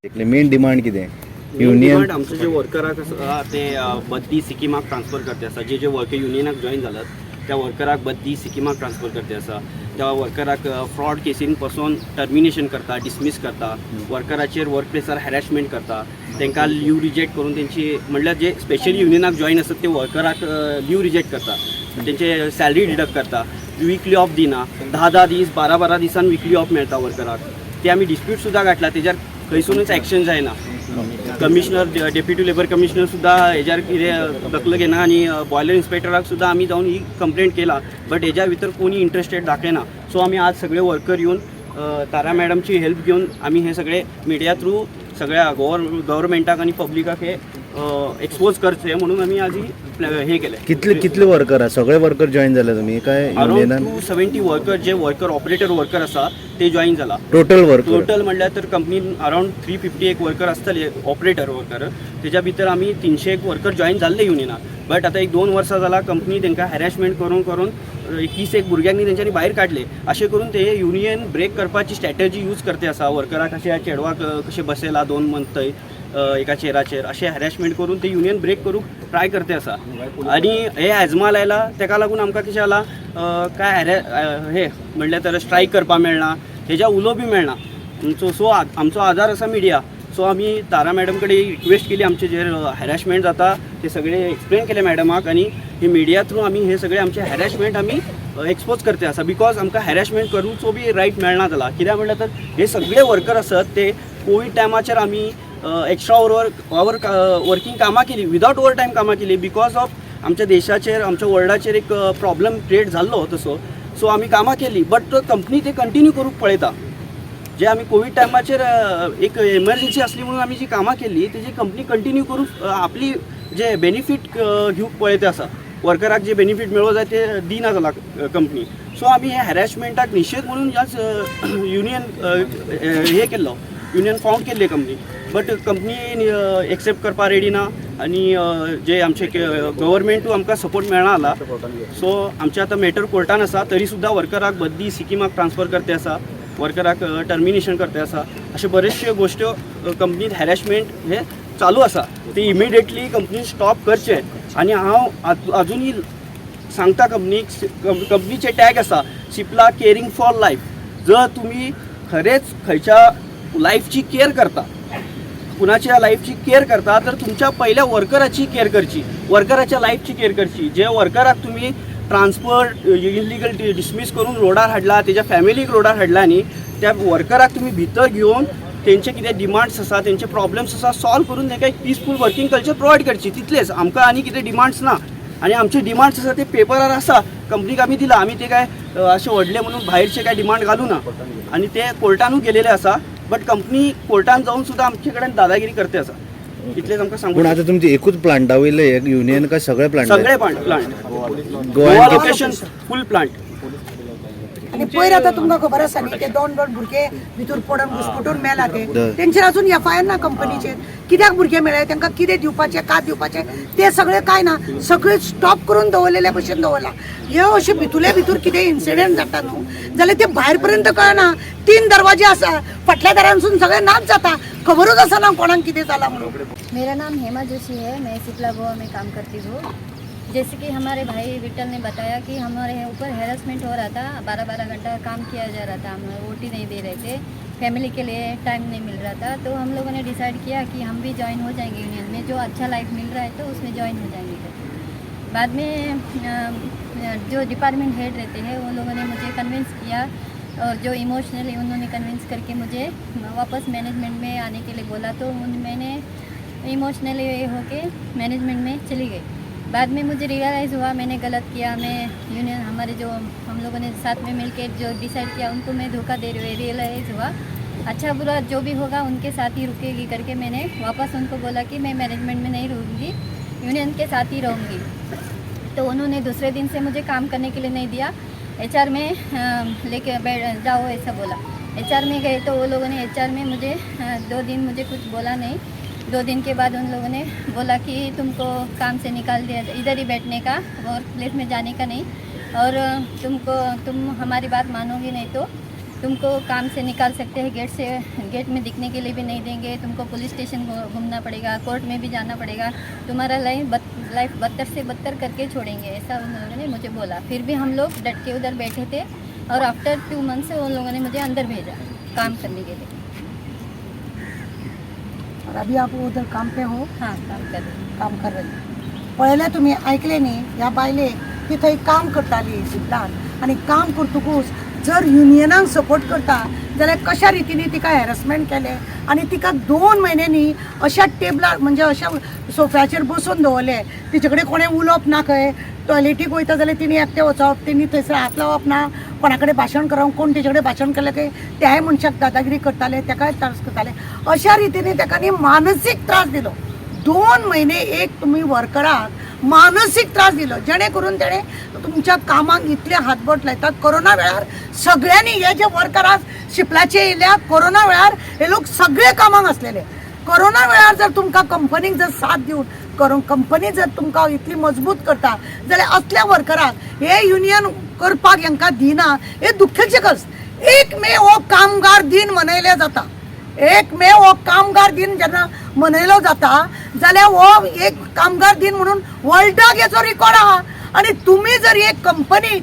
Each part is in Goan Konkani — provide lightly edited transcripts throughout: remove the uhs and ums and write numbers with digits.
मेन डिमांड कितें युनियन? डिमांड आमचे जे वर्कराक आसा ते बद्दी सिक्किमाक ट्रान्सफर करते आसा. जे जे वर्कर युनियनाक जॉईन जाल्यात त्या वर्कराक बद्दी सिक्किमाक ट्रान्सफर करते आसा. त्या वर्कराक फ्रॉड केसीन पासून टर्मिनेशन करता, डिसमीस करता. वर्कराचेर वर्क प्लेसार हॅरेसमेंट करता. तांकां लीव रिजेक्ट करून तेंची, म्हणल्यार जे स्पेशली युनियनाक जॉईन आसतात ते वर्कराक लीव रिजेक्ट करता, तेंचे सॅलरी डिडक्ट करता, विकली ऑफ दिना. 10-10 दीस, 12-12 दिसान विकली ऑफ मेळटा वर्कराक. ते आमी डिस्प्यूट सुद्दां घातला, तेज्यार खंयसुनूच एक्शन जायना. कमिशनर, डेप्युटी लेबर कमिशनर सुद्दां हेज्यार कितें दखल घेना आनी बॉयलर इन्स्पेक्टराक सुद्दां आमी जावन ही कंप्लेंट केला, बट हेज्या भितर कोणी इंट्रस्टेड दाखयना. सो आमी आज सगळे वर्कर येवन तारा मॅडमची हेल्प घेवन आमी हे सगळे मिडिया थ्रू सगळ्या गव्हर्मेंटाक आनी पब्लिकाक हे एक्सपोज करचे म्हणून आमी आज हे केलें. कितले कितले वर्कर आसा? सगळे वर्कर जॉईन जाले तुमी काय अराउंड युनियनान? 270 वर्कर, जे वर्कर ऑपरेटर वर्कर आसा ते जॉईन जाला. Total worker? Total म्हणल्यार तर कंपनीन अराउंड 350 एक वर्कर आसतले ऑपरेटर वर्कर. तेज्या भितर आमी 300 एक वर्कर जॉईन जाल्ले युनियनाक. बट आतां एक 2 वर्सां जाला, कंपनी तांकां हॅरेसमेंट करून करून 21 एक भुरग्यांनी तेंच्यांनी भायर काडले. अशें करून ते युनियन ब्रेक करपाची स्ट्रॅटजी यूज करते आसा. वर्कराक अशें चेडवाक कशें बसयला 2 मंथ थंय एका चेराचेर, अशें हॅरेसमेंट करून ते युनियन ब्रेक करूंक ट्राय करते आसा. आनी हे एजमाल आयला, तेका लागून आमकां कितें जाला, काय हे म्हणल्यार तर स्ट्रायक करपाक मेळना, हेज्या उलो बी मेळना आमचो. सो आमचो आदार आसा मिडिया. सो आमी तारा मॅडम कडेन रिक्वेस्ट केली, आमचे जे हॅरेसमेंट जाता ते सगळे एक्सप्लेन केले मॅडमाक आनी ही मिडिया थ्रू आमी हे सगळे आमचे हॅरेसमेंट आमी एक्सपोज करते आसा, because आमकां हॅरेसमेंट करूचो बी रायट मेळना जाला. कित्याक म्हणल्यार तर हे सगळे वर्कर आसत ते कोवीड टायमाचेर आमी एक्स्ट्रा ओवर our working कामां केली, विदावट ओवर टायम कामां केली, because of आमच्या देशाचेर, आमच्या वर्ल्डाचेर एक प्रॉब्लम क्रिएट जाल्लो तसो. सो आमी कामां केली, बट कंपनी ते कंटिन्यू करूंक पळयता. जे आमी कोवीड टायमाचेर एक एमर्जन्सी आसली म्हणून आमी जी कामां केली, तेजी कंपनी कंटिन्यू करून आपली जे बेनिफीट घेवंक पळयता आसा. वर्कराक जे बेनिफीट मेळो जाय ते दिना जाला कंपनी. सो आमी हे हॅरेसमेंटाक निशेध म्हणून ह्याच युनियन हे केल्लो, युनियन फाउंड केल्ली कंपनी. बट कंपनी एक्सेप्ट करपा रेडी ना आनी जे आमचे गव्हर्मेंटू आमकां सपोर्ट मेळना जाला. सो आमचे आतां मॅटर कोर्टान आसा, तरी सुद्दां वर्कराक बद्दी सिक्किमाक ट्रान्सफर करते आसा, वर्कराक टर्मिनेशन करते आसा. अशे बरेचशे गोश्ट्यो कंपनीत हॅरेसमेंट हे चालू आसा. ते इमिडिएटली कंपनीन स्टॉप करचे. आनी हांव अजुनूय सांगता कंपनीक, कंपनीचे टॅग आसा सिप्ला केअरिंग फॉर लायफ. जर तुमी खरेंच खंयच्या लायफची केअर करता, कुणाच्या लायफची केअर करता, तर तुमच्या पहिल्या वर्कराची केअर करची, वर्कराच्या लायफची केअर करची. जे वर्कराक तुमी ट्रान्सफर, इलिगल डिसमीस करून रोडार हाडला, तेज्या फॅमिलीक रोडार हाडला न्ही, त्या वर्कराक तुमी भितर घेवन तेंचे कितें डिमांड्स आसा, तेंचे प्रॉब्लम्स आसा, सॉल्व करून तांकां एक पिसफूल वर्किंग कल्चर प्रोवायड करची. तितलेच आमकां आनी कितें डिमांड्स ना. आनी आमचे डिमांड्स आसा ते पेपरार आसा, कंपनीक आमी दिला. आमी ते काय अशे व्हडले म्हणून भायरचे काय डिमांड घालू ना आनी ते कोर्टानूय गेलेले आसा. बट कंपनी कोर्टान जावन सुद्दां आमचे कडेन दादागिरी करते आसा. इतलेच आमकां सांगू. पूण आतां तुमचे एकूच प्लांटा वयले युनियन काय सगळे प्लांट? सगळे plant plant Goa? Goa location full plant. आनी पयर आतां तुमकां खबर आसा न्ही, ते दोन दोन भुरगे भितर पडून घुसपटून मेला ते. तेंचेर अजून एफआयआर ना कंपनीचेर. कित्याक भुरगे मेळ्ळे, तांकां कितें दिवपाचें, का दिवपाचें, ते सगळें कांय ना. सगळें स्टॉप करून दवरलेले भशेन दवरला. हे अशे भितुले भितर कितें इन्सिडेंट जाता न्हू जाल्यार ते भायर पर्यंत कळना. तीन दरवाजे आसा, फाटल्या दारांसून सगळें नाच जाता, खबरूच आसना कोणाक कितें जालां म्हणून. मेरा नाम हेमा जोशी है, मैं सिप्ला गोवा में काम करती हूँ. जैसे कि हमारे भाई विट्ठल ने बताया कि हमारे ऊपर हेरासमेंट हो रहा था, 12-12 घंटा काम किया जा रहा था, हमें ओटी नहीं दे रहे थे, फैमिली के लिए टाइम नहीं मिल रहा था. तो हम लोगों ने डिसाइड किया कि हम भी ज्वाइन हो जाएंगे यूनियन में, जो अच्छा लाइफ मिल रहा है तो उसमें ज्वाइन हो जाएंगे करके. बाद में जो डिपार्टमेंट हेड रहते हैं, वो लोगों ने मुझे कन्विंस किया और जो इमोशनली उन्होंने कन्विंस करके मुझे वापस मैनेजमेंट में आने के लिए बोला, तो मैंने इमोशनली होके मैनेजमेंट में चली गई. बाद में मुझे रियलाइज़ हुआ, मैंने गलत किया. मैं यूनियन, हमारे जो हम लोगों ने साथ में मिलके जो डिसाइड किया, उनको मैं धोखा दे रही हूँ, रियलाइज़ हुआ. अच्छा बुरा जो भी होगा उनके साथ ही रुकेगी करके मैंने वापस उनको बोला कि मैं मैनेजमेंट में नहीं रहूँगी, यूनियन के साथ ही रहूँगी. तो उन्होंने दूसरे दिन से मुझे काम करने के लिए नहीं दिया. एचआर में लेके बैठ जाओ, ऐसा बोला. एचआर में गए तो वो लोगों ने एचआर में मुझे 2 दिन मुझे कुछ बोला नहीं. 2 दिन के बाद उन लोगों ने बोला कि तुमको काम से निकाल दिया, इधर ही बैठने का, वर्क प्लेस में जाने का नहीं और तुमको, तुम हमारी बात मानोगी नहीं तो तुमको काम से निकाल सकते हैं, गेट से, गेट में दिखने के लिए भी नहीं देंगे तुमको, पुलिस स्टेशन घूमना पड़ेगा, कोर्ट में भी जाना पड़ेगा, तुम्हारा लाइफ बदतर से बदतर करके छोड़ेंगे, ऐसा उन लोगों ने मुझे बोला। फिर भी हम लोग डट के उधर बैठे थे और आफ्टर 2 मंथ्स उन लोगों ने मुझे अंदर भेजा काम करने के लिए। और अभी आप उधर काम पे हो? हाँ, काम कर रही हूँ। काम कर रही। पळयलें तुमी, आयकलें न्ही, ह्या बायलेक ती थंय काम करताली सिप्लान आनी काम करतकूच जर युनियनाक सपोर्ट करता जाल्यार कशा रितीन तिका हॅरसमेंट केलें आनी तिका 2 म्हयने न्ही अशा टेबलार म्हणजे अशा सोफ्याचेर बसोवन दवरलें। तिचे कडेन कोणें उलोवप ना, खंय टॉयलेटीक वयता जाल्यार तिणें एकटें वचप, तिणी थंयसर हात लावप ना, कोणा कडेन भाशण करप, कोण तिचे कडेन भाशण केलें काय त्याय मनशाक दादागिरी करताले, ताकाय त्रास करताले। अशा रितीने ताका न्ही मानसीक त्रास दिलो। 2 म्हयने एक तुमी वर्कराक मानसीक त्रास दिलो, जेणे करून तेणें तुमच्या कामाक इतले हातबोट लायतात। कोरोना वेळार सगळ्यांनी हे जे वर्कर आज शिपलाचे येयल्या, कोरोना वेळार हे लोक सगळे कामाक आसलेले। कोरोना वेळार जर तुमकां कंपनीक जर साथ दिवन करून कंपनी जर तुमकां इतली मजबूत करता जाल्यार असल्या वर्कराक हे युनियन करपाक हेंकां दिना, हे दुख्खाचें कस। 1 मे हो कामगार दिन मनयले जाता। 1 मे हो कामगार दिन जेन्ना मनयलो जाता जाल्यार हो एक कामगार दिन म्हणून वर्ल्डाक हेचो रिकॉर्ड आहा आनी तुमी जर एक कंपनी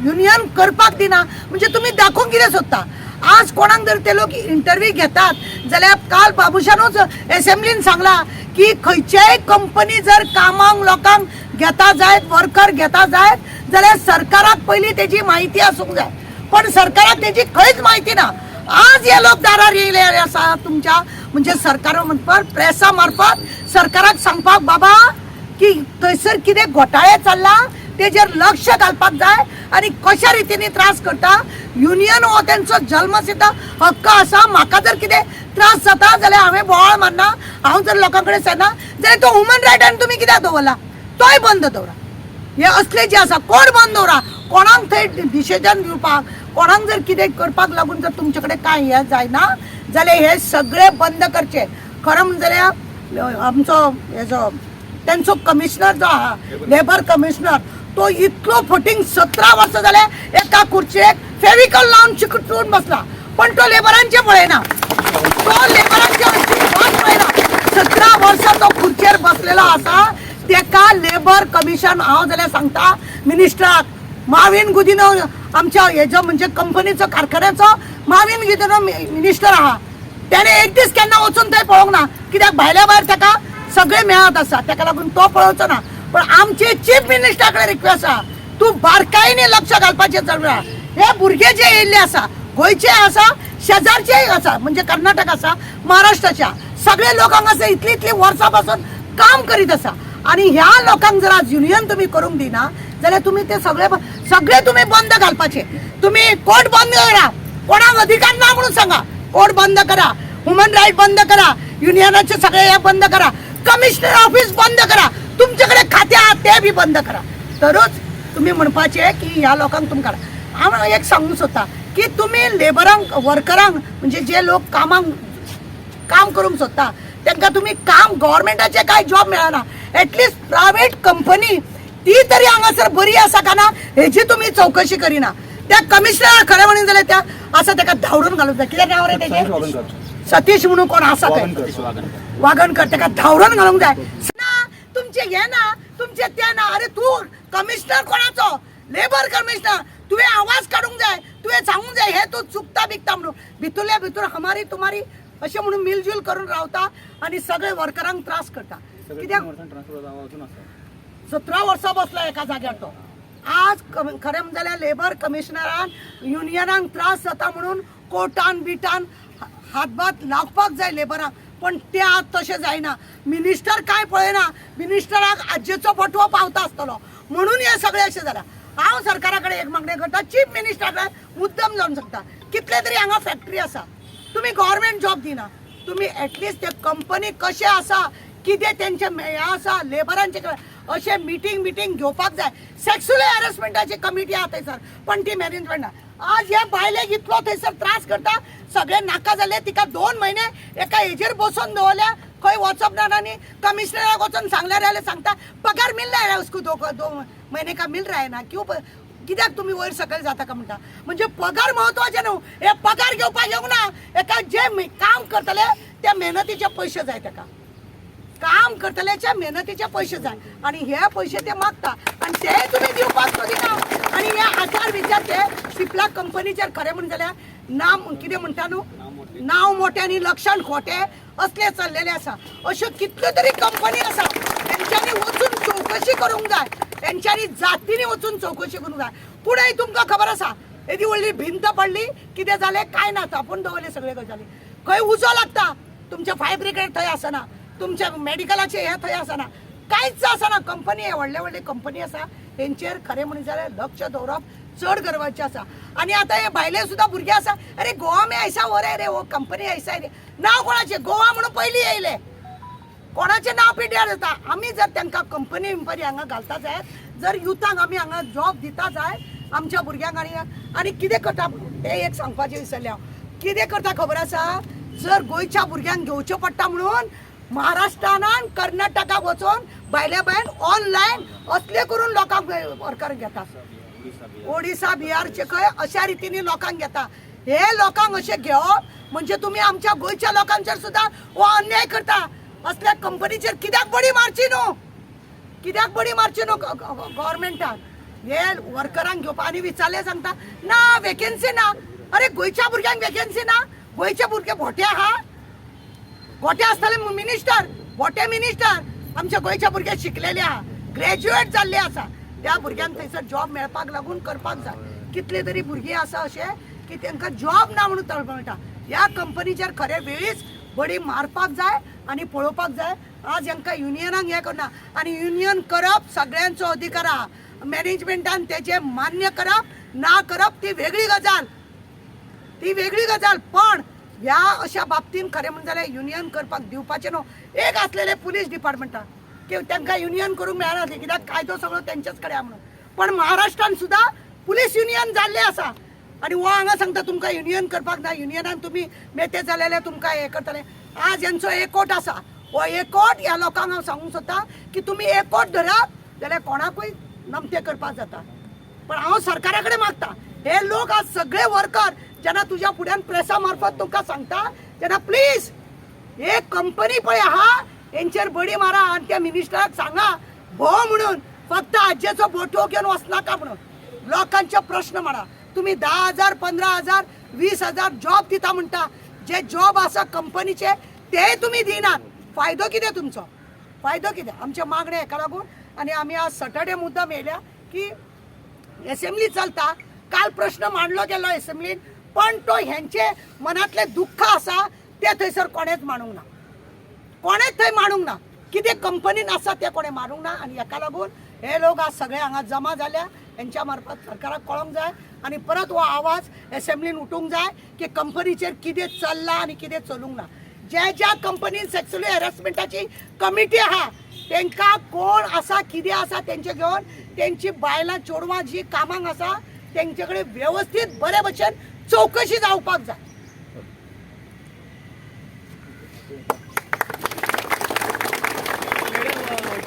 युनियन करपाक दिना म्हणजे तुमी दाखोवंक कितें सोदता? आज कोणाक जर ते लोक इंटरव्यू घेतात जाल्यार काल बाबूशानूच एसेंब्लीन सांगला की खंयच्याय कंपनी जर कामांक लोकांक घेता जायत, वर्कर घेता जायत जाल्यार सरकाराक पयलीं तेजी म्हायती आसूंक जाय, पण सरकाराक तेजी खंयच म्हायती ना। आज हे लोक दारार येयले आसा तुमच्या म्हणजे सरकारा मार्फत, प्रेसा मार्फत सरकाराक सांगपाक बाबा की थंयसर कितें घोटाळे चल्ला तेजेर लक्ष घालपाक जाय आनी कशा रितीन त्रास करता। युनियन हो तेंचो जल्मसिद्ध हक्क आसा। म्हाका जर कितें त्रास जाता जाल्यार हांवें बोवाळ मारना, हांव जर लोकां कडेन सांगना जाल्यार तो ह्युमन रायट आनी तुमी कित्याक दवरला, तोय बंद दवरा। हे असले जे आसा कोण बंद दवरा, कोणाक थंय डिसिजन दिवपाक, कोणाक जर कितें करपाक लागून जर तुमचे कडेन कांय हें जायना जाल्यार हे सगळे बंद करचे। खरें म्हणून जाल्यार आमचो हेजो तेंचो कमिशनर जो आहा, लेबर कमिशनर, तो इतलो फटींग 17 वर्सां जाले एका खुर्चेक फेविकॉल लावन चिकटून बसला, पण तो लेबरांचे पळयना, तो लेबरांचे अजिबात पळयना। 17 वर्सां तो खुर्चेर बसलेलो आसा। तेका लेबर कमिशन हांव जाल्यार सांगता मिनिस्टराक, माविन गुदिनो आमच्या हेजो म्हणजे कंपनीचो कारखान्याचो माविन गुदिनो मिनिस्टर आहा, तेणे एक दीस केन्ना वचून थंय पळोवंक ना, कित्याक भायल्या भायर ताका सगळें मेळत आसा, ताका लागून तो पळोवचो ना। पण आमचे चीफ मिनिस्टरा कडेन रिक्वेस्ट आहा, तूं बारकायेने लक्ष घालपाचें जरूर आहा। हे भुरगे जे येयल्ले आसा, गोंयचे आसा, शेजारचेय आसा, म्हणजे कर्नाटक आसा, महाराष्ट्राचे आसा, सगळे लोक हांगासर इतली इतली वर्सां पासून काम करीत आसा आनी ह्या लोकांक जर आज युनियन तुमी करूंक दिना जाल्यार तुमी ते सगळे सगळे तुमी बंद घालपाचे। तुमी कोर्ट बंद करा, कोणाक अधिकार ना म्हणून सांगा, कोर्ट बंद करा, ह्युमन रायट बंद करा, युनियनाचे सगळे हे बंद करा, कमिशनर ऑफिस बंद करा, तुमचे कडेन खातें आहा ते बी बंद करा, तरूच तुमी म्हणपाचें की ह्या लोकांक तुमकां। हांव एक सांगूंक सोदता की तुमी लेबरांक, वर्करांक म्हणजे जे लोक कामांक काम करूंक सोदता तांकां तुमी काम गव्हर्मेंटाचें कांय जॉब मेळना, एटलिस्ट प्रायवेट कंपनी ती तरी हांगासर बरी आसा काय ना हेजी तुमी चवकशी करिना। त्या कमिशनराक खरें म्हणून जाल्यार त्या आसा ताका धांवडून घालूंक जाय। कितें नांव रे तेजें? सतीश म्हणून कोण आसा थंय, वागणकर, ताका धांवडून घालूंक जाय। ना तुमचें हें ना, तुमचें तें ना, अरे तूं कमिशनर कोणाचो? लेबर कमिशनर, तुवें आवाज काडूंक जाय, तुवें सांगूंक जाय हें तूं चुकता बिकता म्हणून। भितरल्या भितर हमारी तुम्हारी अशें म्हणून मिलजूल करून रावता आनी सगळे वर्करांक त्रास करता। कित्याक 17 वर्सां बसला एका जाग्यार तो। आज खरें म्हणून जाल्यार लेबर कमिशनरान युनियनांक त्रास जाता म्हणून कोर्टान बिटान हातभात लावपाक जाय लेबरांक, पण ते आज तशें जायना। मिनिस्टर कांय पळयना, मिनिस्टराक आजेचो बटवो पावता आसतलो म्हणून हें सगळें अशें जालां। हांव सरकारा कडेन एक मागणें करता, चीफ मिनिस्टरा कडेन मुद्दम जावन शकता, कितले तरी हांगा फॅक्टरी आसा, तुमी गव्हर्मेंट जॉब दिना, तुमी एटलिस्ट ते कंपनी कशें आसा, कितें तेंचें हें आसा लेबरांचे अशें मिटींग मिटींग घेवपाक जाय। सेक्सुअल हॅरसमेंटाची कमिटी आहा थंयसर, पण ती मॅनेजमेंट ना। आज हे बायलेक इतलो थंयसर त्रास करता, सगळे नाका जाले, तिका 2 म्हयने एका हेजेर बसोवन दवरल्या, खंय वचप ना आनी कमिशनराक वचून सांगल्यार जाल्यार सांगता पगार मिल रहा है उसको, 2 महीने का मिल रहा है ना, क्यों कित्याक तुमी वयर सकयल जाता का म्हणटा. म्हणजे पगार म्हत्वाचे न्हू, हे पगार घेवपाक येवंक ना, एका जे काम करतले त्या मेहनतीचे पयशे जाय तेका, काम करतल्याच्या मेहनतीचे पयशे जाय आणि हे पयशे ते मागता आणि ते तुमी दिवपाक सोदिना. आणि हे आचार विचार ते सिप्ला कंपनीचेर खरें म्हण जाल्यार नाम कितें म्हणटा न्हू, नांव मोठें आनी लक्षण खोटें असले चल्लेले आसा. अश्यो कितल्यो तरी कंपनी आसा, तेंच्यांनी वचून चवकशी करूंक जाय, तेंच्यांनी जातींनी वचून चवकशी करूंक जाय. पूण तुमकां खबर आसा येदी व्हडली भिंत पडली, कितें जालें कांय ना, तापून दवरले सगळे गजाली. खंय उजो लागता तुमचे फायर ब्रिगेड थंय आसना, तुमच्या मेडिकलाचे हे थंय आसना, कांयच आसना. कंपनी हे व्हडले व्हडले कंपनी आसा तेंचेर खरें म्हणून जाल्यार लक्ष दवरप चड गरजेचें आसा. आनी आतां हे भायले सुद्दां भुरगे आसा, अरे गोवा में ऐसा हो रे, रे वो कंपनी ऐसा रे, नांव कोणाचें गोवा म्हणून पयलीं येयले, कोणाचें नांव पिड्ड्यार जाता. आमी जर तांकां कंपनी विंपनी हांगा घालता जायत, जर युथांक आमी हांगा जॉब दिता जायत आमच्या भुरग्यांक, आनी आनी कितें करता तें एक सांगपाचें विसरलें हांव, कितें करता खबर आसा, जर गोंयच्या भुरग्यांक घेवचें पडटा म्हणून महाराष्ट्रान कर्नाटकाक वचून भायल्या भायर ऑनलायन असले करून लोकांक वर्कर घेता, ओडिसा बिहारचे खंय अशा रितीने लोकांक घेता. हे लोकांक अशें घेवप म्हणजे तुमी आमच्या गोंयच्या लोकांचेर सुद्दां हो अन्याय करता. असल्या कंपनीचेर कित्याक बडी मारची न्हू, कित्याक बडी मारची न्हू गव्हर्मेंटान हे वर्करांक घेवपा. आनी विचारले सांगता ना वेकेन्सी ना, अरे गोंयच्या भुरग्यांक वेकेन्सी ना, गोंयचे भुरगे भोटे आहा, गोटे आसतले मिनिस्टर, गोटे मिनिस्टर, आमच्या गोंयच्या भुरगे शिकलेले आहा, ग्रॅज्युएट जाल्ले आसा, त्या भुरग्यांक थंयसर जॉब मेळपाक लागून करपाक जाय. कितले तरी भुरगीं आसा अशे की तांकां जॉब ना म्हणून तळमळटा. ह्या कंपनीचेर खरें वेळीच बडी मारपाक जाय आनी पळोवपाक जाय. आज हांकां युनियनाक हें करना, आनी युनियन करप सगळ्यांचो अधिकार आहा, मॅनेजमेंटान तेजें मान्य करप ना करप ती वेगळी गजाल, ती वेगळी गजाल. पण ह्या अशा बाबतीन खरें म्हणून जाल्यार युनियन करपाक दिवपाचें न्हू. एक आसलेले पुलीस डिपार्टमेंटाक की तांकां युनियन करूंक मेळनासलें कित्याक कायदो सगळो तेंच्याच कडेन आहा म्हणून, पण महाराष्ट्रान सुद्दां पुलीस युनियन जाल्लें आसा आनी हो हांगा सांगता तुमकां युनियन करपाक ना, युनियनान तुमी मेते जालेले तुमकां हें करतले. आज हेंचो एकवट आसा, हो एकवट ह्या लोकांक हांव सांगूंक सोदता की तुमी एकवट धरात जाल्यार कोणाकूय नमतें करपाक जाता. पण हांव सरकारा कडेन मागता, हे लोक आज सगळे वर्कर जेन्ना तुज्या फुड्यान प्रेसा मार्फत तुमकां सांगता तेन्ना प्लीज एक कंपनी पळय आहा हेंचेर बडी मारा आनी त्या मिनिस्टराक सांगा भोव म्हणून फक्त आज्जेचो बोटो घेवन वचनाका म्हणून लोकांचे प्रश्न मांडा. तुमी 10,000 15,000 20,000 जॉब दिता म्हणटा, जे जॉब आसा कंपनीचे ते तुमी दिनात, फायदो कितें तुमचो, फायदो कितें? आमचे मागणे हेका लागून आनी आमी आज सटर्डे मुद्दाम येयल्या की एसेंब्ली चलता, काल प्रश्न मांडलो गेलो एसेंब्लीन, पण तो हेंचे मनातले दुख्ख आसा ते थंयसर कोणेच मांडूंक ना, कोणेच थंय मांडूंक ना, कितें कंपनीन आसा तें कोणें मारूंक ना. आनी हेका लागून हे लोक आज सगळे हांगा जमा जाल्या, हेंच्या मार्फत सरकाराक कळोंक जाय आनी परत हो आवाज एसेंब्लीन उठूंक जाय की कंपनीचेर कितें चल्लां आनी कितें चलूंक ना. ज्या ज्या कंपनीन सेक्सुअल हॅरासमेंटाची कमिटी आहा तेंकां कोण आसा कितें आसा तेंचे घेवन तेंची बायलां चेडवां जी कामाक आसा तेंचे कडेन वेवस्थीत बरे भशेन चवकशी जावपाक जाय.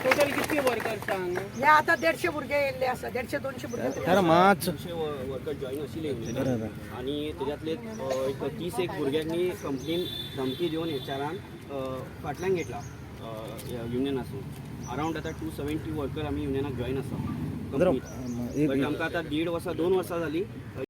टोटल कितके वर्कर्स हांगा? हे आतां 150 भुरगे येयल्ले आसा, 150-200 भुरगे तरी तर माच 200 वर्कर जॉईन आशिल्ले युनियनाक आनी तेज्यातले एक 30 एक भुरग्यांनी कंपनीन धमकी दिवन एचआरान फाटल्यान घेतला युनियनासून. अरावंड आतां 270 वर्कर आमी युनियनाक जॉईन आसा एक बट आमकां आतां 1.5 वर्सां 2 वर्सां जालीं.